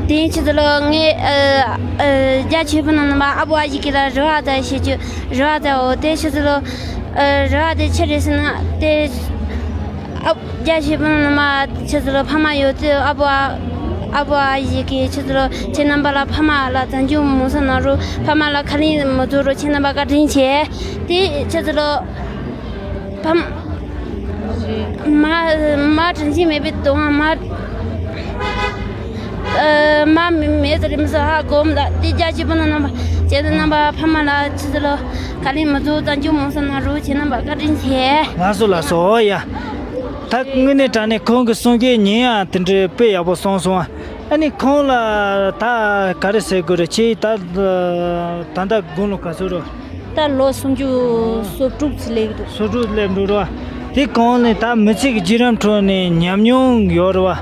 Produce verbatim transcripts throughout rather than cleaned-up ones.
དེ་ཡིན་ཆུ་ཚོད་ལོ་ངས་ཨ་ཨ་རྒྱ་ཆེ་བུ་ནང་ནང་པ་ཨ་བོ་ཨ་ཡི་གི་ལ་རི་བ་ད་ཤེས་རྒྱུ་རི་བ་ད་འོ་དེ་ཆུ་ཚོད་ལོ་ཨ་རི་བ་དེ་ཆི་རེད་ཟེར་ན་དེ་ཨ་རྒྱ་ཆེ་བུ་ནང་ནང་པ་ཆུ་ཚོད་ལོ་ཕ་མ་ཡོད་དུས་ཨ་བོ་ཨ་ཨ་བོ་ཨ་ཡི་གི་ཆུ་ཚོད་ལོ་ཁྱེད་རྣམ་པ་ལ་ཕ་མ་ལ་བཙན་སྐྱོང་མང་ས་གནང་རོགས། ཕ་མ་ལ་ཁ་ལན་མི་རྒྱག་རོགས། ཁྱེད་རྣམ་པ་བཀའ་དྲིན་ཆེ། དེ་ཆུ་ཚོད་ལོ། ཕམ། མ་མ་དྲིན་ཆེན་མེད་པའི་དོན་མ། ཨ་མ་མེད་དུ་རིམ་སོ་ཧ་གོམ་ད་དེ་རྒྱ་ཆེ་བུ་ནང་ནང་པ་ཁྱེད་རྣམ་པ་ཕ་མ་ལ་ཆུ་ཚོད་ལོ་ག་ལེན་མི་ཚོ་ད་འཇུ་མོ་སོ་ན་རུ་ཁྱེད་རྣམ་པ་བཀའ་དྲིན་ཆེ། ལགས་སོ་ལགས་སོ། ཨོ་ཡ། ད་དངོས་གནས་དྲང་གནས་ཁོང་གི་གསུང་སྐད་ཉན་ཡང་དེ་འདྲའི་དཔེ་ཡག་པོ་གསུངས་སོང་ཨ། ཨ་ནི་ཁོང་ལ་ད་ག་རེ་ཟེར་དགོས་རེད། ཁྱེད་ད་ད་ལྟ་དགུང་ལོ་ག་ཚོད་རེད། ད་ལོ་སུམ་ཅུ་སོ་དྲུག་ཙམ་སླེབས་འདུག་སོ་དྲུག་སླེབས་འགྲོ་ར། དེ་གོང་ནས་ད་མི་ཚེ་གི་བརྒྱུད་རིམ་ཁྲོད་ནས་ཉམས་མྱོང་ཡོད་ར་བ།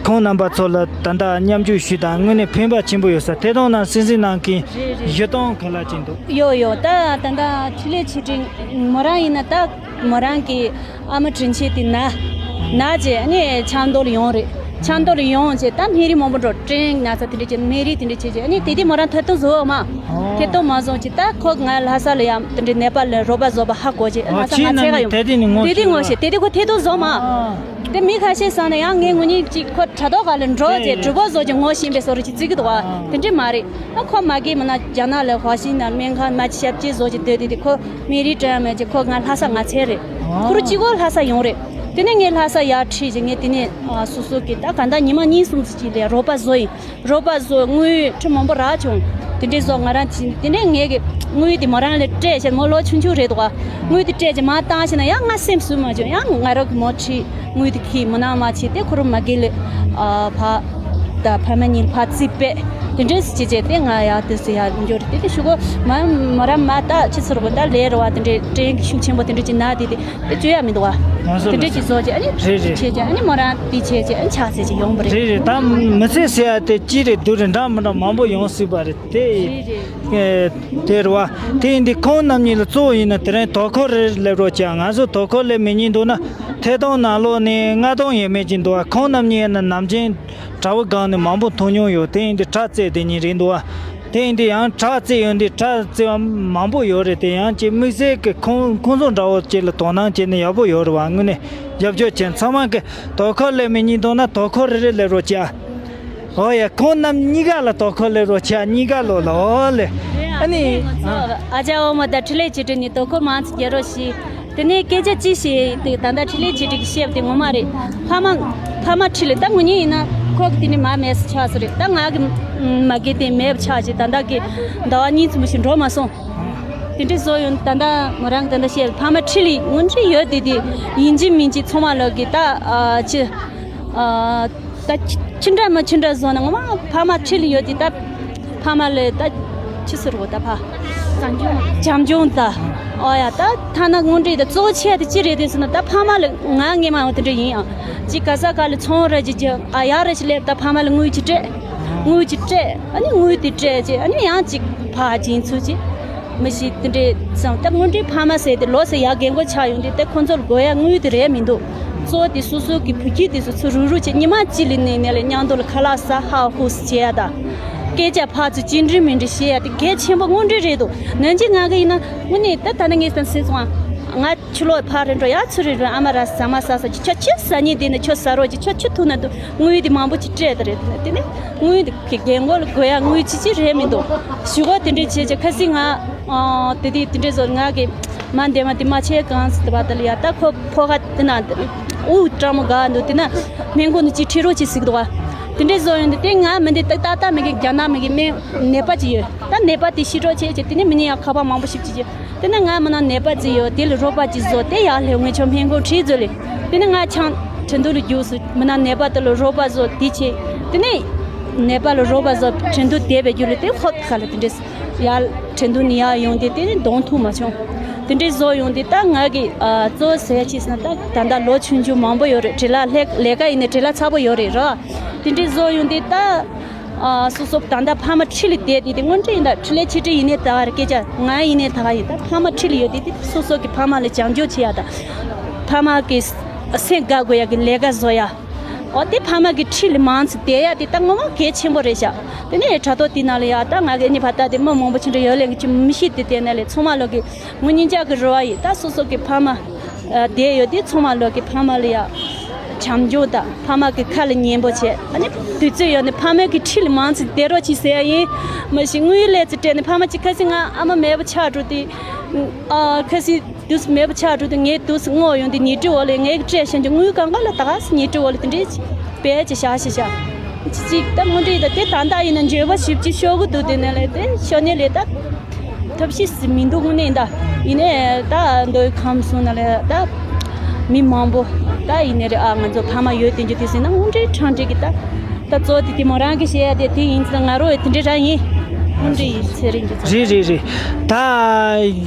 ཁོང་རྣམ་པ་ཚོ་ལ་ད་ལྟ་མཉམ་ཞུགས་ཞུས་དང་དངོས་གནས་ཕན་པ་ཆེན་པོ་ཡོད་ས་དེ་དང་ནང་སེམས་སེམས་ནང་གི་རེད་རེད། ཞུ་སྟངས་ག་ལ་ཅིག་འདུག་ཡོད་ཡོད། ད་ད་ལྟ་འཕྲིན་ལས་ཆེ་འབྲིང་མོ་རང་ཡིན་ན་ད་མོ་རང་གི་ཨ་མ་དྲིན་ཆེ་དེ་ན་ན་རྗེས་ཨ་ནི་ཆབ་མདོ་ལ་ཡོང་རེད། ཆབ་མདོ་ལ་ཡོང་རྗེས་ད་སྨན་རིན་མང་པོ་འགྲོ་ཀྲེང་ན་ཚ་དེ་འདྲ་བྱས་སྨན་རིན་དེ་འདྲ་བྱས་རྗེས་ཨ་ནི་དེ་དུས་མོ་རང་ཐད་གཏོང་བཟོ་འོ་མ་ཨོ། ཐད་གཏོང་མ་བཟོ་ཅིག་ད་ཁོ་ང་ལྷ་ས་ལ་ཡང་དེ་འདྲ་ནད་པ་ལ་རོགས་པ་བཟོ་བ་ཧ་གོ་རྗེས་ཨ་ལྷ་ས་ང་ཚད་ག་ཡོང་དེ་དུས་ནི་ངོ་དེ་དུས་ངོ་ཤེས་དེ་དུས་ཁོ་ཐད་གཏོང་བཟོ་མ་ཨ། དེ་མི་ཁ་ཤས་བསམ་ན་ཡང་ངས་ངོ་ཉིད་ཅིག་ཁོ་དྲ་ཐོག་ག་ལ་འགྲོ་རྗེས་དེ་གྲུ་པོ་བཟོ་རྗེས་ངོ་ཤེས་པའི་བཟོ་རུ་ཅིག་བརྩི་གི་འདུག་བ་དེ་འདྲ་མ་རེད། ཨ་ཁོ་མ་གི་མིན་ན་རྒྱ་ནག་ལ་ཧྭ་ཤིན་ན་སྨན་ཁང་མ་ཅི་ཞབས་ཕྱི་བཟོ་ཅིག་སྡོད་དེ་དེ་ཁོ་སྨན་རིན་སྤྲད་མེད་ཅིག་ཁོ་ང་ལྷ་ས་ང་ཚད་རེད། ཁོ་རུ་གཅིག་པོ་ལྷ་ས་ཡོང་རེད། དེ་ནས་ངས་ལྷ་ས་ཡར་ཁྲིད་ཅིག་ངས་དེ་ནས་ཨ་སོ་སོ་གི་ད་ག་ད་ཉི་མ་གཉིས་གསུམ་ཙམ་ཅིག་ལས་རོགས་པ་བཟོ་ཡིན། རོགས་པ་བཟོ་དངུལ་ཁྲི་མང་པོ་རག་བྱུང་། དེ་འདྲའི་བཟོ་ང་རང་ཅིག་དེ་ནས་ངས་གི་དངུལ་དེ་མོ་རང་ལ་སྤྲད་བྱས་མོ་ལོ་ཆུང་ཆུང་རེད་འདུག་ག་དངུལ་དེ་སྤྲད་བྱས་མ་བཏང་ཞེ་ན་ཡང་ང་སེམས་སུ་མ་བྱུང་། ཡང་ང་རང་གི་མོ་ཁྲིད་དངུལ་དེ་ཁྱི་མི་ནང་མ་བྱས་ཏེ་ཁོ་རང་མ་གི་ལ་ཨ་ཕ་ད་ཕ་མ་གཉིས་ཕ་རྩིས་པས་དེ་འདྲས་སུ་བྱས་བྱས་ཏེ་ང་ཡག་དེ་སུ་ཡག་འབྱོར་དེ་དེ་ཤུ་གོ་མ་མོ་རང་མ་ད་ཕྱི་ཚུར་གོ་ད་ལས་རོ་བ་དེ་འདྲས་དྲན་གི་ཤུགས་ཆེན་པོ་དེ་འདྲས་ཅིག་ན་དེ་དེ་དེ་བཅོས་ཡ་མི་འདུག་བ། དེ་འདྲས་ཅིག་བཟོ་བྱས་ཨ་ནི་རེད་རེད། བྱས་བྱས་ཨ་ནི་མོ་རང་དེ་བྱས་བྱས་ཨ་ནི་ཆགས་ཚད་ཅིག་ཡོང་བ་རེད། རེད་རེད། ད་མི་ཚེ་ཟེར་ཡ་དེ་ཅི་རེད་སྡུག་རེད་འདྲ་མི་འདྲ་མང་པོ་ཡོང་སྲིད་པ་རེད་དེ། རེད་རེད། དེ་རེད་བ། དེ་ཡིན་དུས་ཁོང་རྣམ་གཉིས་ལ་གཙོ་བོ་ཡིན་ན་དེ་རིང་དོ་ཁུར་རེ་སླེབས་རོགས་བྱ། ང་ཚོ་དོ་ཁུར་སླེབས་མེད་ཉིན་འདུག་ན་ཐད་གཏོང་ནང་ལོགས་ནས་མངགས་གཏོང་ཡས་མེད་ཅིག་འདུག་བ། ཁོང་རྣམ་གཉིས་ཡིན་ན་ནམ་རྒྱུན་དྲ་བའི་སྒང་ནས་མང་པོ་མཐོང་མྱོང་ཡོད། དེ་ཡིན་དུས་དྲ་རྩེད་དེ་ཉིན་རེད་འདུག་བ། དེ་ཡིན་དུས་ཡང་དྲ་རྩེད་ཡོང་དུས་དྲ་རྩེད་པ་མང་པོ་ཡོད་རེད། དེ་ཡང་ཅིག་དམིགས་བསལ་གྱི་ཁོང་ཁོང་ཚོ་འདྲ་བོ་ཅིག་ལ་དོ་སྣང་བྱས་ན་ཡག་པོ་ཡོད་རེད་བ། དངོས་གནས་རྒྱབ་སྐྱོར་བྱས་ཚང་མ་གི་དོ་ཁུར་སླེབས་མེད་ཉིན་འདུག་ན་དོ་ཁུར་རེ་རེ་སླེབས་རོགས་བྱ། ཨོ་ཡ། ཁོང་རྣམ་གཉིས་ཀ་ལ་དོ་ཁུར་སླེབས་རོགས་བྱ། གཉིས་ཀ་ལོ་ལ་ཨོ་ལེ། ཨ་ནི། ཨ་ཅག་འོ་མ་དང་འཕྲིན་ལས་ཆེ་འབྲིང་གཉིས་དོ་ཁུར་མང་ཙམ་རྒྱག་རོགས་ཞུ། དེ་ནས་སྐད་ཆ་ཅི་བཤད་དེ་ད་ལྟ་འཕྲིན་ལས་ཆེ་འབྲིང་གིས་བཤད་པ་དེ་ངོ་མ་རེད། ཕ་མ་ཕ་མ་ཁྲིད་ལ་ད་ངོ་ཉིད་ཡིན་ན་ཁོག་དེ་ནི་མ་མེད་ས་ཆགས་ས་རེད། ད་ང་གི་མ་གི་དེ་མེད་པ་ཆགས་ཅིག་ད་ལྟ་གི་ཟླ་བ་གཉིས་ཙམ་ཞིག་འགྲོ་མ་སོང་། དེ་འདྲའི་བཟོ་ཡོང་ད་ལྟ་མོ་རང་གི་ད་ལྟ་བཤད་ཕ་མ་ཁྲིད་ལ་ངོ་འཕྲོད་ཡོད་དེ་དེ་ཡིན་གཅིག་མིན་གཅིག་ཚང་མ་ལོག་གི་ད་ཨ་ཅི་ཨ། ད་ཅི་ཅི་འདྲ་མ་ཅི་འདྲ་བཟོ་ན་ངོ་མ་ཕ་མ་ཁྲིད་ལ་ཡོད་དེ་ད་ཕ་མ་ལས་ད་ཅི་ཟེར་རོ་ད་ཕ་བྱམས་སྐྱོང་ད་ཨོ་ཡ་ད་ཐ་ན་དངོས་འབྲེལ་ད་གཙོ་བོ་ཆེ་དེ་ཅི་རེད་དེ་ཟེར་ན་ད་ཕ་མ་ལ་ང་ངེས་མ་ཡོང་དེ་འདྲ་ཡིན་ཨ་ཅི་ག་ས་ག་ལ་ཚོང་ར་ཅི་ཅི་ཨ་ཡ་ར་ཅི་སླེབས་ད་ཕ་མ་ལ་དངུལ་ཅི་སྤྲད་དངུལ་ཅི་སྤྲད་ཨ་ནི་དངུལ་དེ་སྤྲད་ཅི་ཨ་ནི་ཡང་ཅི་ཕ་སྦྱིན་ཚུལ་ཅི། མི་ཞིག་དེ་འདྲའི་ཙང་ད་དངོས་འབྲེལ་ཕ་མ་ཟེར་དེ་ལོ་ཟེར་ཡག་རྒན་གོག་ཆགས་ཡོང་དུས་དེ་ཁོ་ཚོར་དགོས་ཡ་དངུལ་དེ་རེད་མི་འདུག་གཙོ་བོ་དེ་སོ་སོ་གི་བུ་ཁྱི་དེ་ཚོ་ཚུར་རུག་རུག་བྱས་ཉི་མ་གཅིག་ལ་ནས་ནས་ལ་མཉམ་དུ་ལ་ཁ་ལག་ཟ་ཧ་ཧུ་ཟེར་བྱས་ཡ་ད་སྐད་ཆ་ཕར་ཚུར་གཅིག་འདྲི་མི་འདྲི་བཤད་ཡ་དེ་གལ་ཆེན་པོ་དངོས་འབྲེལ་རེད་འདུག་ནན་གྱིས་ང་གི་ཡིན་ན་དངོས་གནས་ད་ད་ནི་ངས་ད་ཟེར་སོང་ང་ཕྱི་ལོགས་ཕར་རེ་འགྲོ་ཡ་ཚུར་རེ་འགྲོ་ཨ་མ་ར་ཟ་མ་ཟ་ཟ་ཅི་ཁྱོད་ཆུ་ཟ་ཉེ་དེ་ནས་ཁྱོད་ཟ་རོགས་ཀྱི་ཁྱོད་ཆུ་འཐུང་ན་འདུག་དངུལ་དེ་མང་པོ་ཅིག་སྤྲད་ད་རེད། དེ་ནས་དངུལ་དེ་གི་རྒན་གོག་ལ་དགོས་ཡ་དངུལ་ཅི་ཅི་རེད་མི་འདུག་ཞུ་གོ་དེ་འདྲས་བྱས་ཀྱི་ཁ་སང་ང་ཨ་དེ་དེ་དེ་འདྲས་བཟོ་ང་གི་མ་འདས་མ་དེ་མ་ཆེ་གང་ཟེར་བ་དེ་ལ་ཡ་ད་ཁོ་ཕོ་ཁ་དེ་ན་དབུགས་སྐྲག་མོ་ག་འདུག་དེ་ན་སྨན་ཁང་དུ་ཅིག་ཁྲིད་རོགས་ཅིག་ཟེར་གི་འདུག་བ། དེ་འདྲས་བཟོ་ཡོང་དུས་དེ་ང་མི་འདི་ཏག་ཏག་ཏག་མི་གི་རྒྱ་ནག་མི་གི་སྨན་ནད་པ་ཅིག་ཡོད། ད་ནད་པ་དེ་ཤི་གྲོགས་བྱས་ཀྱི་དེ་ནས་མི་ཉིད་ཡང་ཁ་པར་མང་པོ་ཞིག་བྱེད་ཀྱི། དེ་ནས་ང་མི་ནང་ནད་པ་ཅིག་ཡོད་དེ་ལ་རོགས་པ་ཅིག་བཟོ་དེ་ཡར་སླེབས་ངས་ཁྱོད་སྨན་ཁང་ཁྲིད་བཟོ་ལེ། དེ་ནས་ང་ཆང་ཁྲིན་ཏུ་ལ་རྒྱུགས་སུ་མི་ནང་ནད་པ་དེ་ལ་རོགས་པ་བཟོ་དེ་བྱས། དེ་ནས་ནད་པ་ལ་རོགས་པ་བཟོ་ཁྲིན་ཏུ་བསྡད་པའི་རྒྱུ་ལ་དེ་ཧོབ་ཁ་ལ་དེ་འདྲས་ཡར་ཁྲིན་ཏུ་ནས་ཡར་ཡོང་དེ་དེ་ནས་གདོང་ཐུག་མ་བྱུང་། དེ་འདྲས་བཟོ་ཡོང་དེ་ད་ང་གི་ཨ་གཙོ་བོ་ཟེར་ཡ་ཅིག་ཟེར་ན་ད་ད་ལྟ་ལོ་ཆུང་ཆུང་མང་པོ་ཡོད་རེད། བྲེལ་ལ་ལས་ལས་ཀ་ཡིན་ནའི་བྲེལ་ལ་ཚ་པོ་ཡོད་རེད་རོ། དེ་འདྲས་བཟོ་ཡོང་དེ་ད། ཨ་སོ་སོ་ད་ལྟ་ཕ་མ་ཁྲིད་ལ་བསྡད་དེ་དེ་དངོས་འབྲེལ་ཡིན་ད་འཕྲིན་ལས་ཆེ་འབྲིང་ཡིན་ནའི་ད་ག་རེ་སྐད་ཆ་ང་ཡིན་ནའི་ད་ག་ཡིན་ད་ཕ་མ་ཁྲིད་ལ་ཡོད་དེ་དེ་སོ་སོ་གི་ཕ་མ་ལ་བྱམས་སྐྱོང་བྱེད་ཡ་ད་ཕ་མ་གི་སེམས་དགའ་དགོས་ཡ་གི་ལས་ཀ་བཟོ་ཡ་ འོ་དེ་ཕ་མ་གི་ཁྲིད་ལས་མང་ཙམ་བསྡད་ཡ་དེ་ད་ངོ་མ་གལ་ཆེན་པོ་རེད་ཤག་དེ་ནས་དྲ་ཐོག་དེ་ནང་ལ་ཡ་ད་ང་གི་ཨ་ནི་ཕ་ད་དེ་མི་མང་པོ་ཅིག་འདྲ་ཡོད་ལས་ཀྱི་མི་ཤེས་དེ་དེ་ནང་ལས་ཚང་མ་ལོག་གི་ངོ་སྙིང་རྗེ་གི་རེ་བ་ཡིན། ད་སོ་སོ་གི་ཕ་མ་ཨ་བསྡད་ཡོད་དེ་ཚང་མ་ལོག་གི་ཕ་མ་ལ་ཡ་བྱམས་སྐྱོང་དང་ཕ་མ་གི་ཁ་ལ་ཉན་པོ་བྱས། ཨ་ནི་དུས་ཚོད་ཡོད་ནས་ཕ་མ་གི་ཁྲིད་ལས་མང་ཙམ་བསྡད་རོགས་གྱིས་ཟེར་ཡ་ཡིན། མ་གཞི་དངུལ་ལས་ཙི་སྤྲད་ནས་ཕ་མ་གཅིག་ཁ་སང་ང་ཨ་མ་མེད་པ་ཆགས་འགྲོ་དེ་ཨ་ཁ་སང་དུས་མེད་པ་ཆགས་འགྲོ་དུས་ངས་དུས་སྔོག་ཡོང་དུས་ཉལ་ཁྲི་འོག་ལ་ངས་སྤྲད་བཞིན་གྱི་དངུལ་གང་ག་ལ་ད་ག་སེ་ཉལ་ཁྲི་འོག་ལ་དེ་འདྲས་བེད་ཅི་བཞག་ཤི་བཞག་ཅི་ཅིག་ད་དངོས་འབྲེལ་ད་དེ་ད་ལྟ་ཡིན་ན་འགྱོད་པ་ཞིབ་ཅིག་ཤོར་གི་འདུག་དེ་ནས་ལས་དེ་ཤོར་ནས་ལས་ད་ཐབས་ཤེས་སི་མི་འདུག་དངོས་གནས་ད་ཡིན་ནས་ད་མདོ་ཁམས་གསུམ་ན་ལས་ད་མི་མང་པོ་ད་ཡིན་ནས་རེད་ཨ་ང་ཚོ་ཕ་མ་ཡོད་དེ་འགྱོ་དེ་ཟིན་ན་དངོས་འབྲེལ་ཁྲང་འབྲེལ་གི་ད་ད་གཙོ་དེ་དེ་མོ་རང་གི་བཤད་ཡ་དེ་དེ་ཡིན་ཙང་ང་རོ་དེ་འདྲས་ར་ཡིན་དངོས་འབྲེལ་ཡིན་ཚེ་རིང་གི་ཚོ། རེད་རེད་རེད། ད་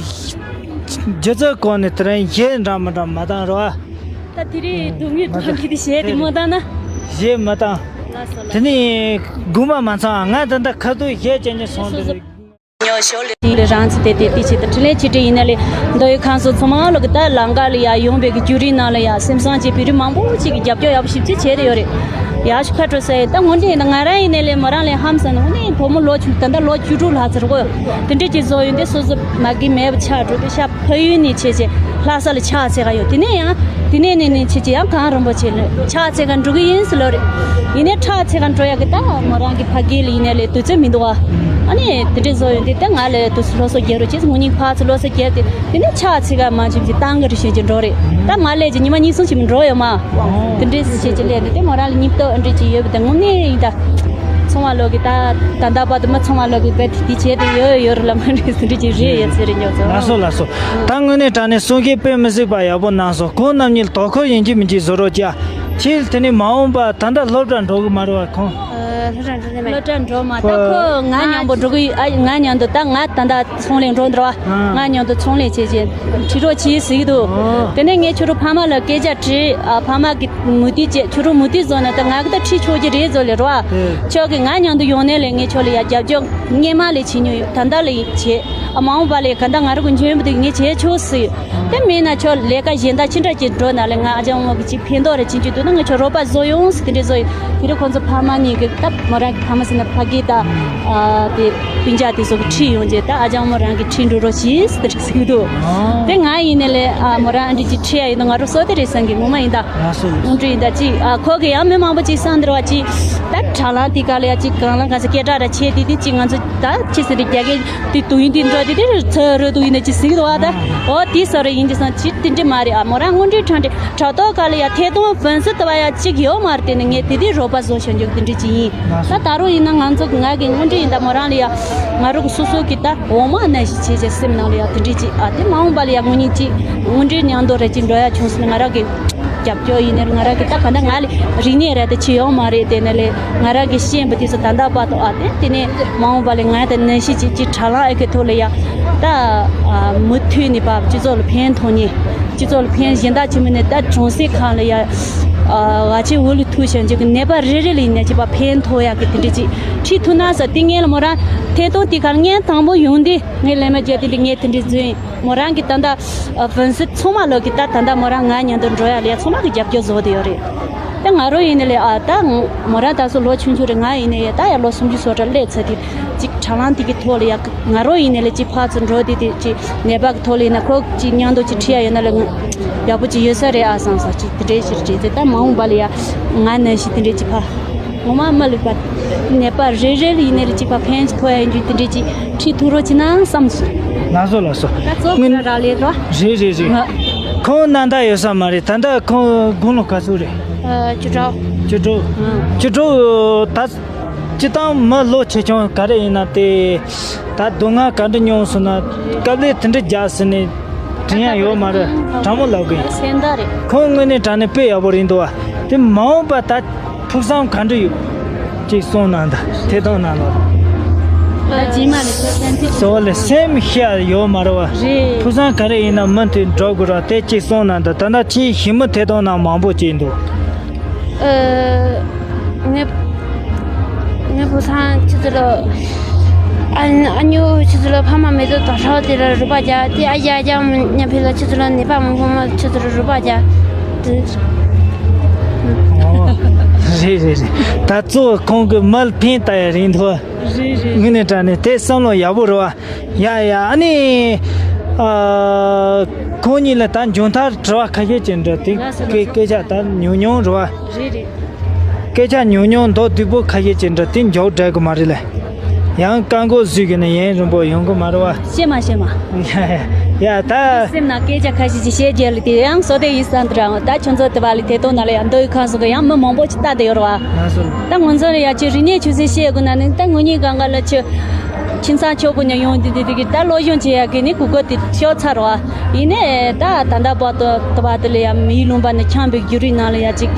སྒྱུ་རྩལ་སྐོར་ནས་དེ་རིང་གཞས་འདྲ་མི་འདྲ་མ་བཏང་རོགས་ཨ། ད་དེ་རིང་སྡུག་བསྔལ་མ་ཐོག་གི་དེ་གཞས་དེ་མོ་བཏང་ན། གཞས་མ་བཏང་། ལགས་སོ་ལགས། དེ་ནས་དགོངས་པ་མ་ཚོམ་ང་ད་ལྟ་ཁ་ཐུག་གཞས་བྱེད་ཉན་སོང་དེ་རེད། ཉོ་ཞོར་ལས་དེ་རང་ཚོ་དེ་དེ་དེ་ཆེད་དུ་འཕྲིན་ལས་ཆེ་གྲས་ཡིན་ན་ལས་མདོ་དབུས་ཁམས་གསུམ་ཚང་མ་ལོག་གི་ད་ལམ་ཁ་ལ་ཡ་ཡོང་བའི་གི་བརྒྱུད་རིམ་ནང་ལ་ཡ་སེམས་བཟང་ཅིག་བོད་རིགས་མང་པོ་ཅིག་གི་རྒྱབ་སྐྱོར་ཡག་པོ་ཞིབ་ཅིག་བྱས་ཏེ་ཡོད་རེད། ཡག་ཤོས་ཁ་སྤྲོད་ས་ཡིན་ད་དངོས་འབྲེལ་ཡིན་ན་ང་རང་ཡིན་ནའི་ལས་མོ་རང་ལས་ཧམ་སང་ནས་དངོས་གནས་བུ་མོ་ལོ་ཆུང་ད་ལྟ་ལོ་བཅུ་དྲུག་ལྷག་ཙམ་རེད་གོ། དེ་འདྲས་ཅིག་བཟོ་ཡོང་དུས་སོ་སོ་མ་གི་མེད་པ་ཆགས་འགྲོ་དུས་ཤ་ཕ་ཡུལ་ནས་བྱས་བྱས་ལྷ་ས་ལ་ཕྱག་འཚལ་ག་ཡོད། དེ་ནས་ཡང་དེ་ནས་ནས་ནས་བྱས་བྱས་ཡང་གངས་རིན་པོ་ཆེ་ལ་ཕྱག་འཚལ་ག་འགྲོ་གི་ཡིན་ཟེར་ལོ་རེད། ཡིན་ནའི་ཕྱག་འཚལ་ག་འགྲོ་ཡག་གི་ད་མོ་རང་གི་ཕ་གི་ལ་ཡིན་ནའི་ལས་དུས་ཚོད་མི་འདུག་ཨ། ཨ་ནི་དེ་འདྲས་བཟོ་ཡོང་དུས་ད་ང་ལ་དུས་ཚོད་སློབ་གསོ་རྒྱག་རོགས་བྱས་ངོ་གཉིས་ཕར་ཚུར་སློབ་གསོ་རྒྱབ་དེ་དེ་ནས་ཕྱག་འཚལ་ག་མ་བྱུང་ཅིག་བཏང་གི་རེད་བྱས་ཀྱི་འགྲོ་རེད། ད་ང་ལས་ཀྱི་ཉི་མ་གཉིས་གསུམ་ཞིག་མི་འགྲོ་ཡོད་མ། དེ་འདྲས་བྱས་ཀྱི་ལས་དེ་དེ་མོ་རང་ལ་སྙིང་སྟོབས་འདྲས་ཅིག་ཡོད་པ་དེ་དངོས་གནས་ཡིན་ད། ཚོང་བ་ལོག་གི་ད་ད་ལྟ་བར་དུ་མི་ཚོང་བ་ལོག་གི་བེད་དེ་བྱས་ཏེ་ཡོད་ཡོད་རེད་ལ་མ་རེད་ཟེར་འདྲ་ཅིག་རེད་ཡོད་ཚེ་རེད་ཉོ་ཚོ། ལགས་སོ་ལགས་སོ། ད་དངོས་གནས་དྲང་གནས་གསུང་མཁན་དཔེ་མི་སྲིད་པ་ཡག་པོ་གནང་སོང་། ཁོང་རྣམ་གཉིས་དོ་ཁུར་ཡིན་གཅིག་མིན་གཅིག་བཟོ་རོགས་བྱ། ཁྱེད་དེ་ནས་མ་འོངས་པ་ད་ལྟ་སློབ་གྲྭ་འགྲོ་གི་མ་རེད་བ་ཁོང་། སློབ་གྲྭ་འགྲོ་ནས་མེད། སློབ་གྲྭ་འགྲོ་མ་ད་ཁོ་ང་མཉམ་པོ་འགྲོ་གི་ཨ་ང་མཉམ་དུ་ད་ང་ད་ལྟ་ཚོང་ལས་འགྲོ་འདྲ་བ། ང་མཉམ་དུ་ཚོང་ལས་བྱེད་བྱེད་ཁྲིད་རོགས་བྱེད་ཟེར་གི་འདུག་དེ་ནས་ངས་ཁྱོད་རང་ཕ་མ་ལ་སྐད་ཆ་དྲིས། ཨ་ཕ་མ་གི་མུ་མཐུད་བྱས་ཁྱོད་རང་མུ་མཐུད་བཟོ་ན་ད་ང་གི་ད་ཁྲིད་ཆོག་གི་རེད་བཟོ་ལས་རོ། ཨ་ཁྱོད་ཀྱིས་ང་མཉམ་དུ་ཡོང་ནས་ལས་ངས་ཁྱོད་ལ་ཡ་རྒྱབ་སྐྱོར་སྔས་མ་ལས་བྱེད་མྱོང་ཡོད། ད་ལྟ་ལས་བྱེད། ཨ་མ་འོངས་པ་ལས་ག་ད་ང་རང་གི་འཇོན་པོ་དེ་ངས་བྱེད་ཆོག་ཟེར། དེ་མིན་ན་ཁྱོད་ལས་ཀ་གཞན་དག་ཅི་འདྲ་ཅིག་འགྲོ་ན་ལས་ང་ཨ་ཅག་མོ་གི་ཅིག་ཕན་ཐོགས་རེ་བྱེད་རྒྱུ་འདུག་ན་ངས་ཁྱོད་རོགས་པ་བཟོ་ཡོང་ཟེར་དེ་འདྲས་བཟོ་ཡོད། དེ་རིང་ཁོང་ཚོ་ཕ་མ་གཉིས་ཀྱིས་ད་མོ་རང་གི་ཕ་མ་ཟེར་ན་ཕ་གི་ད་ཨ་དེ་སྤུན་ཀྱག་དེ་ཚོ་གི་ཁྲིད་ཡོང་རྗེས་ད་ཨ་ཅག་མོ་རང་གི་ཁྲིད་འགྲོ་རོགས་བྱེད་ཟེར་དེ་འདྲས་ཟེར་གི་འདུག་དེ་ང་ཡིན་ནས་ལས་ཨ་མོ་རང་ཨ་འདྲས་ཅིག་ཁྲིད་ཡ་ཡིན་ན་ང་རང་བསོད་བདེ་རེད་བསམ་གི་ངོ་མ་ཡིན་ད། ལགས་སོ། ཨ་འདྲས་ཡིན་ད་ཅིག་ཨ་ཁོ་གི་ཡང་མི་མང་པོ་ཅིག་བསམ་འདིར་བ་ཅིག་ད་དྲ་ལམ་དེ་ག་ལ་ཡ་ཅིག་གང་ལ་གང་ས་སྐད་གྲགས་ར་ཆེ་དེ་དེ་ཅིག་ང་ཚོ་ད་ཅི་ཟེར་རེད་རྒྱ་སྐད་དེ་དུ་ཡིན་དེ་འགྲོ་དེ་དེ་ཚ་རུ་དུ་ཡིན་ན་ཅི་ཟིག་དུ་བ་ད་ཨོ་དེ་ས་རུ་ཡིན་དེ་སང་ཅི་དེ་འདྲས་མ་རེད། ཨ་མོ་རང་དངོས་འབྲེལ་ཁྲང་འདྲས་དྲ་ཐོག་ག་ལ་ཡ་ཐད་གཏོང་ཕན་སུ་དུ་བ་ཡ་ཅིག་ཡོད་མ་རེད། དེ་ནས་ངས་དེ་དེ་རོགས་པ་བཟོ་བྱ་འཇུག་དེ་འདྲས་ཅིག་ཡིན། ད་ད་རུང་ཡིན་ན་ང་ཚོ་ང་གི་དངོས་འབྲེལ་ཡིན་ད་མོ་རང་ལ་ཡ་ང་རུ་གི་སོ་སོ་གི་ད་འོ་མ་ནང་བཞིན་བྱས་བྱས་སེམས་ནང་ལ་ཡ་དེ་འདྲས་ཅིག་ཨ་དེ་མ་འོངས་པ་ལ་ཡ་དངོས་གཉིས་ཅིག་དངོས་འབྲེལ་མཉམ་དུ་རེ་ཅིག་འགྲོ་ཡ་བྱུང་སོང་ན་ང་རང་གི་རྒྱབ་སྐྱོར་ཡིན་ནའི་ང་རང་གི་ད་ག་ད་ང་ལ་རིག་གནས་རེ་ད་ཅི་ཡོད་མ་རེད། དེ་ནས་ལས་ང་རང་གི་ཤེས་པ་དེ་ཚོ་ད་ལྟ་བར་དུ་ཨ་དེ་དེ་ནས་མ་འོངས་པ་ལ་ང་ད་ནང་བཞིན་ཅིག་ཅིག་དྲ་ལམ་ཨེ་ཁེ་ཐོག་ལ་ཡ་ད་མུ་མཐུད་ནས་བབ་སྤྱི་ཚོགས་ལ་ཕན་ཐོགས་ནས་སྤྱི་ཚོགས་ལ་ཕན་གཞན་དག་ཅི་མིན་ནས་ད་གྲོང་གསེབ་ཁག་ལ་ཡ་ཨ་ང་ཆེ་འུ་ལུ་ཐུག་བྱ་འཇུག་གི་ནད་པ་རེ་རེ་ལ་ཡིན་ན་ཅིག་པ་ཕན་ཐོགས་ཡག་གི་དེ་འདྲ་ཅིག་ཁྲིད་ཐུབ་ན་ཟེར་དེ་ངས་ལ་མོ་རང་ཐད་གཏོང་དེ་གར་ངས་དང་པོ་ཡོང་དུས་ངས་ལས་མ་བརྒྱབ་དེ་འདྲ་ངས་དེ་འདྲ་བཟོས་ཡིན། མོ་རང་གི་ད་ལྟ་ཨ་ཕན་སུ་ཚང་མ་ལོག་གི་ད་ད་ལྟ་མོ་རང་ང་མཉམ་དུ་འགྲོ་ཡ་ལས་ཚང་མ་གི་རྒྱབ་སྐྱོར་བཟོ་དེ་ཡོད་རེད། ད་ང་རོ་ཡིན་ནི་ལས་ཨ་ད་མོ་རང་ད་སོ་ལོ་ཆུང་ཆུང་རེད། ང་ཡིན་ནི་ཡ་ད་ཡ་ལོ་སུམ་ཅུ་སོ་གྲངས་སླེབས་ཚར་དེ་ཅིག་དྲ་ལམ་དེ་གི་ཐོག་ལ་ཡ་ང་རོ་ཡིན་ནི་ལས་ཅིག་ཕར་ཚུར་འགྲོ་དེ་དེ་ཅིག་ནད་པ་གི་ཐོག་ལ་ཡིན་ན་ཁོ་ཅིག་མཉམ་དུ་ཅིག་ཁྲིད་ཡ་ཡོད་ན་ལས་ཡག་པོ་ཅིག་ཡོད་ས་རེད་ཨ་བསམ་ས་ཅིག་དེ་འདྲའི་ཞིག་བྱས་ཚེ་ད་མ་འོངས་པ་ལ་ཡ་ང་ནང་བཞིན་དེ་འདྲའི་ཅིག་ཕར། ངོ་མ་མ་ལུས་པ། ནད་པ་རེ་རེ་ལ་ཡིན་ནའི་ལ་གཅིག་པ་ཕན་ཐོགས་ཡ་ཡིན་རྒྱུ་དེ་འདྲས་ཅིག་ཁྲིད་ཐུབ་རོགས་བྱེད་ན་བསམ་སོང་། ལགས་སོ་ལགས་སོ། ད་གཙོ་བོ་ར་རག་ལས་རོ། རེད་རེད་རེད། ཨ། ཁོང་གནམ་ཐང་ཡོད་ས་མ་རེད། ད་ལྟ་ཁོང་དགུང་ལོ་ག་ཚོད་རེད། ཨ། བཅུ་དྲུག་བཅུ་དྲུག་ཨ། བཅུ་དྲུག་ད་སྤྱི་བཏང་མི་ལོ་ཆེ་ཆུང་ག་རེ་ཡིན་ན་དེ་ད་སྡུག་བསྔལ་ག་འདྲ་མྱོང་སོང་ན་དཀའ་ལས་དེ་འདྲ་རྒྱག་ཟེར་ནས་དྲན་ཡ་ཡོད་མ་རེད། དྲང་མོ་ལབ་གི་ཡིན། སེམས་ཐག་རེད། ཁོང་དངོས་གནས་དྲང་གནས་དཔེ་ཡག་པོ་རེད་འདུག་བ། དེ་མ་འོངས་པ་ད། ཕུགས་བསམ་ག་འདྲ་ཡོད། ཅིག་གསུངས་གནང་དང་ཐད་གཏོང་གནང་ལོ། ད་རྗེས་མ་ལ་ཁོ་བསྟན་འཛིན་སོ་ལེ་སེམས་ཤ་ཡོད་མ་རེད་བ། རེད། ཕུགས་བསམ་ག་རེ་ཡིན་ན་མུ་མཐུད་འགྲོ་དགོས་ར་དེ་ཅིག་གསུངས་གནང་དང་ད་ལྟ་ཅིག་ཞི་མོ་ཐད་གཏོང་གནང་མང་པོ་ཅིག་འདུག་ཨ། ངས་ངས་ཕུགས་བསམ་ཁྱེད་ཚོ་ལ་ཨ་ཨ་ཉོ་ཁྱེད་ཚོ་ལ་ཕ་མ་མེད་དུས་དོ་ཧྲག་དེ་ལ་རུ་པ་རྒྱག་དེ་ཨ་ཡ་ཡ་མ་ཉམས་ཕེ་ལ་ཁྱེད་ཚོ་ལ་ནད་པ་མང་པོ་མ་ཁྱེད་ཚོ་ལ་རུ་པ་རྒྱག་དེ། ཨོ། རེད་རེད་རེད། ད་གཙོ་བོ་ཁོང་གི་མལ་ཕན་ལྟ་ཡ་རེད་འདུག་རེད་རེད། དངོས་གནས་དྲང་གནས་དེ་བསམ་བློ་ཡག་པོ་རེད་བ། ཡ་ཡ། ཨ་ནི། ཨ། ཁོང་གཉིས་ལ་ད་མཇུག་མཐར་དྲི་བ་ཁ་ཤས་ཅིག་འདྲི། དེ་ལགས་སོ། སྐད་ལགས་སོ། སྐད་ཆ་ད་ཉུང་ཉུང་རེད་བ། རེད་རེད། སྐད་ཆ་ཉུང་ཉུང་མདོག་སྡུག་པོ་ཁ་ཤས་ཅིག་འདྲི། དེ་མགྱོགས་འགྲིག་གི་མ་རེད་ལེ། ཡང་རྐང་འཁོར་བཟོས་གི་ན་ཡུན་རིང་པོ་ཡོང་གི་མ་རེད་བ། ཤེས་མ་ཤེས་མ། ཡ་ཡ། ད། སེམས་ནང་སྐད་ཆ་ཁ་ཤས་ཅིག་བཤད་རྒྱུ་ལ་དེ་ཡང་བཟོ་དེ་ཡིན་བསམ་དུ་རང་ད་ཁྱོད་ཚོ་དེ་བ་ལ་དེ་དོན་ན་ལ་ཡང་མདོ་ཡི་ཁམས་སོགས་ཀྱི་ཡང་མི་མང་པོ་ཅིག་ལྟ་དེ་ཡོད་རེད་བ། ང་ཚོ། ད་ང་ཚོ་ལ་ཡ་ཅིག་རིག་གནས་ཆུ་ཚད་བཤད་དགོས་ན་ནི་ད་ངོ་གཉིས་སྒང་ག་ལ་ཆུ། ཁྱིམ་ཚང་ཆོག་གོ་ཉ་ཡོང་དེ་དེ་དེ་གི་ད་སློབ་སྦྱོང་བྱེད་ཡ་གི་ནི་གུ་གོ་དེ་ཤོག་ཚར་བ། ཡིན་ནའི་ད་ད་ལྟ་བར་དུ་ད་བར་དུ་ལ་ཡ་མིའི་ལུང་པ་ནས་འཁྱམས་པའི་བརྒྱུད་རིམ་ནང་ལ་ཡ་ཅིག་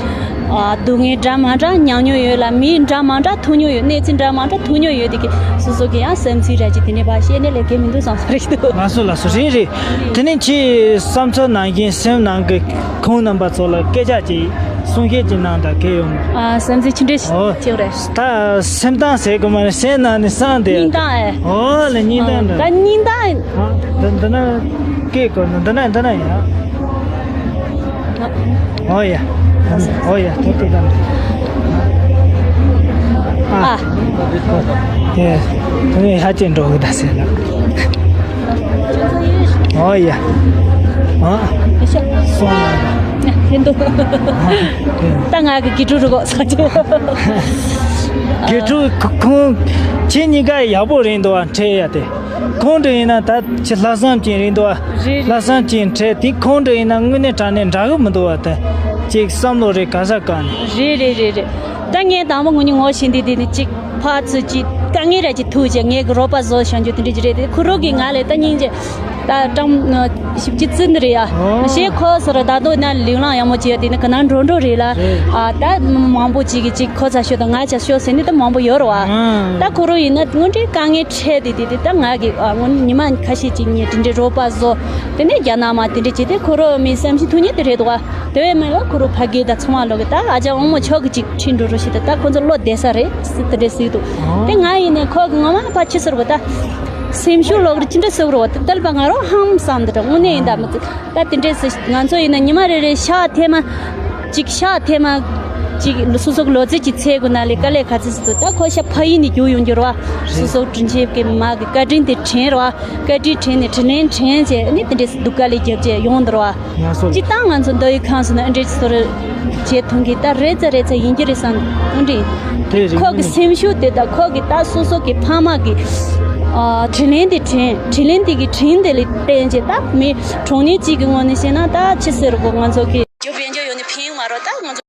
ཨ། སྡུག་བསྔལ་འདྲ་མ་འདྲ་མྱངས་མྱོང་ཡོད་ལ། མིའི་འདྲ་མ་འདྲ་ཐུག་མྱོང་ཡོད། གནས་ཚུལ་འདྲ་མ་འདྲ་ཐུག་མྱོང་ཡོད་དེ་གི་སོ་སོ་གི་ཡང་བསམ་ཚུལ་ར་ཅིག་དེ་ནས་ཕར་བཤད་ནས་ལས་ཀའི་མི་འདུག་བསམ་ས་རེད་འདུག་ལགས་སོ་ལགས་སོ། རེད་རེད། དེ་ནས་ཁྱེད་བསམ་ཚུལ་ནང་བཞིན་སེམས་ནང་གི་ཁོང་རྣམ་པ་ཚོ་ལ་སྐད་ཆ་ཅིག་གསུང་བཤད་ཅིག་གནང་དང་གལ་ཡོད་མ། ཨ། བསམ་ཚུལ་ཅི་འདྲ་ཨོ། ཅིག་རེད། ད་སེམས་གཏམ་ཟེར་གི་མ་རེད། སེམས་ནང་ནས་བསམ་དེ། སྙིང་གཏམ་ཨེ། ཨོ་ལ་སྙིང་གཏམ་འདྲ། ད་སྙིང་གཏམ། ཨ། འདི་འདི་ན་སྐད་གོ་ན་འདི་ན་འདི་ན་ཡ། ཨོ་ཡ། ཨོ་ཡ། ཐུག་ཐུག་དང་། ཨ། ཨ། དེ་དེ་ནས་ཧ་ཅང་འགྲོ་གི་ད་ཟེར་ལ། ཨོ་ཡ། ཨ། སོང་ལ། ཧེ་འདུག་ཨ། དེ། ད་ང་གི་དགེ་ཕྲུག་རུ་གོ་ས་ཆེ། དགེ་ཕྲུག་ཁོང་ཁྱེད་གཉིས་ཀ་ཡག་པོ་རེད་འདུག་ཨ། འཕྲད་ཡ་དེ། ཁོང་འདྲ་ཡིན་ན་ད་ཁྱེད་ལྷག་བསམ་ཅན་རེད་འདུག་ཨ། རེད་རེད། ལྷག་བསམ་ཅན་འཕྲད་དེ་ཁོང་འདྲ་ཡིན་ན་དངོས་གནས་དྲང་གནས་འདྲ་གི་མི་འདུག་ཨ། ད་ཅིག་བསམ་བློ་རེ་ག་ས་ག་ནས། རེད་རེད་རེད་རེད། ད་ངས་དང་པོ་ངོ་ནི་ངོ་ཤེས་འདི་འདི་ནི་ཅིག་ཕར་ཚུར་ཅིག་དཀའ་ངལ་ར་ཅིག་ཐུག་ཅིག་ངས་གི་རོགས་པ་བཟོ་བྱ་རྒྱུ་དེ་འདྲ་ཅིག་རེད། དེ་ཁོ་རང་གིས་ང་ལ་ད་སྙིང་རྗེ་ད་ཀྲང་ཞིབ་ཅིག་བརྩི་འདི་རེད་ཡ། ཨོ། ཞེས་ཁོ་ཟེར་ད་དུང་ན་ལིང་ལང་ཡག་མོ་ཅིག་ཡ་དེ་ནི་ག་ན་འགྲོ་འགྲོ་རེད་ལ། རེད། ཨ། ད་མང་པོ་ཅིག་གིས་ཅིག་ཁོ་ཚ་ཤོད་དང་ང་ཚ་ཤོད་ཟེར་ནི་ད་མང་པོ་ཡོད་རེད་བ། ཨང་། ད་ཁོ་རང་ཡིན་ན་དངོས་འབྲེལ་དཀའ་ངལ་འཕྲད་དེ་དེ་དེ་ད་ང་གི་ཨ་ངོ་ཉི་མ་ཁ་ཤས་ཅིག་ངས་དེ་འདྲའི་རོགས་པ་བཟོ། དེ་ནས་རྒྱ་ནག་མ་དེ་འདྲ་བྱས་ཏེ་ཁོ་རང་མི་བསམ་ཤེས་ཐུག་ཉེ་དེ་རེད་འདུག་བ། དེ་བས་མིན་ལ་ཁོ་རང་ཕ་གི་དང་ཚོང་བ་ལོག་གི་ད་ཨ་ཅག་དབང་མོ་ཆོག་གི་ཅིག་ཁྲིད་འགྲོ་རོགས་ཞེས་ད་ད་ཁོ་ཚོ་བློ་བདེ་ས་རེད་ཟེར་དེ་འདྲ་ཟེར་འདུག་ཨང་། དེ་ང་ཡིན་ནས་ཁོ་གི་ངོ་མ་ཕ་ཆི་ཟེར་བ་ད། སེམས་ཤུགས་ལོག་རེ་ཅི་འདྲ་ཟེར་བ་ད་དལ་པ་ང་རང་ཧང་བསམ་འདི་འདྲ་དངོས་གནས་ཡིན་ད་མི་ཚེ་ད་དེ་འདྲས་ཟེར་ང་ཚོ་ཡིན་ན་ཉི་མ་རེ་རེ་ཤག་ཐེངས་མ་ཅིག་ཤག་ཐེངས་མ་ཅིག་སོ་སོ་གི་ལོ་ཚད་ཅིག་ཚད་དགོས་ན་ལས་ཀ་ལས་ག་ཚོད་ཟེར་དུ་ད་ཁོ་ཤ་ཕ་ཡིན་ནས་རྒྱུ་ཡོང་རྒྱུ་ར་བ། སོ་སོ་དྲིན་ཆེན་གི་མ་གི་བཀའ་དྲིན་དེ་དྲན་ར་བ། བཀའ་དྲིན་དྲན་ནས་དྲིན་ལན་དྲན་བྱས་ནས་དེ་འདྲས་སྡུག་ག་ལས་རྒྱབ་བྱས་ཡོང་འདི་ར་བ། ཡང་སོ་ཅི་ལྟར་ང་ཚོ་མདོ་ཡི་ཁམས་སུ་ན་ཨ་འདྲས་ཚོ་རེ་བྱེད་ཐུང་གི་ད་རེ་ཚ་རེ་ཚ་ཡིན་གྱི་རེད་བསམ་ཨ་འདྲས། དེ་རེད། ཁོ་གི་སེམས་ཤུགས་དེ་དང་ཁོ་གི་ད་སོ་སོ་གི་ཕ་མ་གི་ཨ་དྲིན་ལན་དེ་དྲན་དྲིན་ལན་དེ་གི་དྲིན་དེ་ལས་བརྟེན་བྱས་ད་མི་གྲོང་ཉེ་གཅིག་གི་ངོས་ནས་བཤད་ན་ད་ཆི་ཟེར་གོ་ང་ཚོ་གི་རྒྱུ་བེད་འཇོག་ཡོད་ནི་ཕན་མ་རོ་ད་ང་ཚོ།